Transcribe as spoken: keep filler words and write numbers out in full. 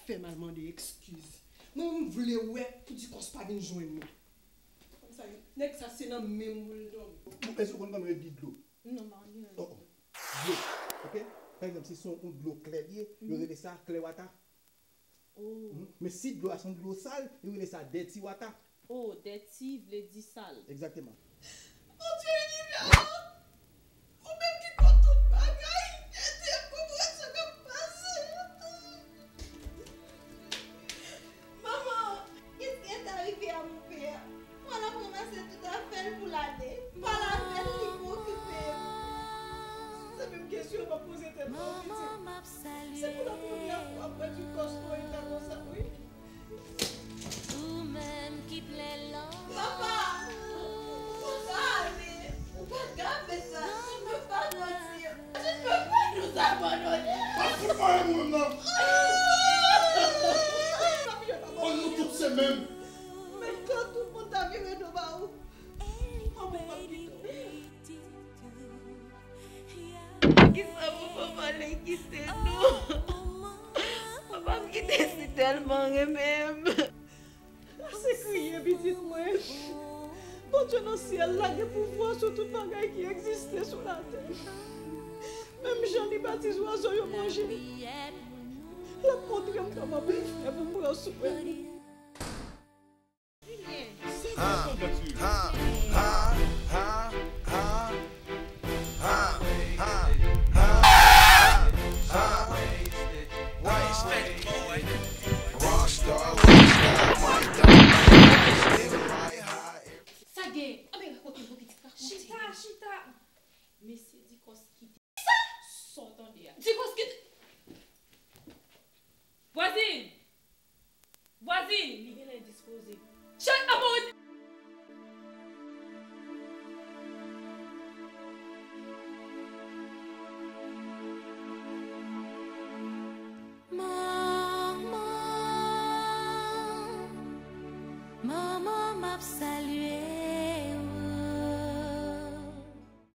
Fè m al mande ekskiz. Mwen, m vle wè pou Dikòs pa vin jwenn mwen. Kòmsa, nèg sa se nan men m pou l tonbe. Èske w konn kòman yo di dlo? Non, m pa konn ki jan. Oh, oh. Dlo. Ok? Pa egzanp, si se yon dlo klè li ye, yo rele sa klè wata. Oh. Mhm. Men si dlo a se yon dlo sal, yo rele sa dirty water. Oh, dirty vle di sal. Egzakteman. Bondye inivè, ou menm ki konn tout bagay, ede m konprann sa k ap pase. Manman, qu'est-ce qui est arrivé à mon père? Mwen ap ranmase tout afè l pou l ale. M pale avè l, li pa okipe m. Se menm kesyon m ap poze tèt mwen, pitit. Se pou la premyè fwa m wè Dikòs nan eta konsa, wi. Ou menm ki plen lò. Papa, ou pa ka ale. Ou pa ka fè sa. Tu ne peux pas partir. Tu ne peux pas nous abandonner. Pa fout mwen menm nan. Papi, yo pa ban nou tout se menm. Menm kan tout moun ta vire do ba ou. Manman pa kite w. Poukisa papa pale kite nou? Papa m kite si tèlman renmen m. Ase kriye, pitit mwen. Bondye nan syèl la gen pouvwa sou tout bagay ki egziste sou latè. Menm jan li bati zwazo yo manje, l ap montre m kòman pou m fè pou m pran swen nou. Sa gen? Anben, rakonte m pou pitit, rakonte. Chita, chita. Mesye Dikòs kite. Sa w tande a? Dikòs kite. Vwazin! Vwazin! Li genlè dispoze. Chay, apa w ret? Manman, manman, m ap salye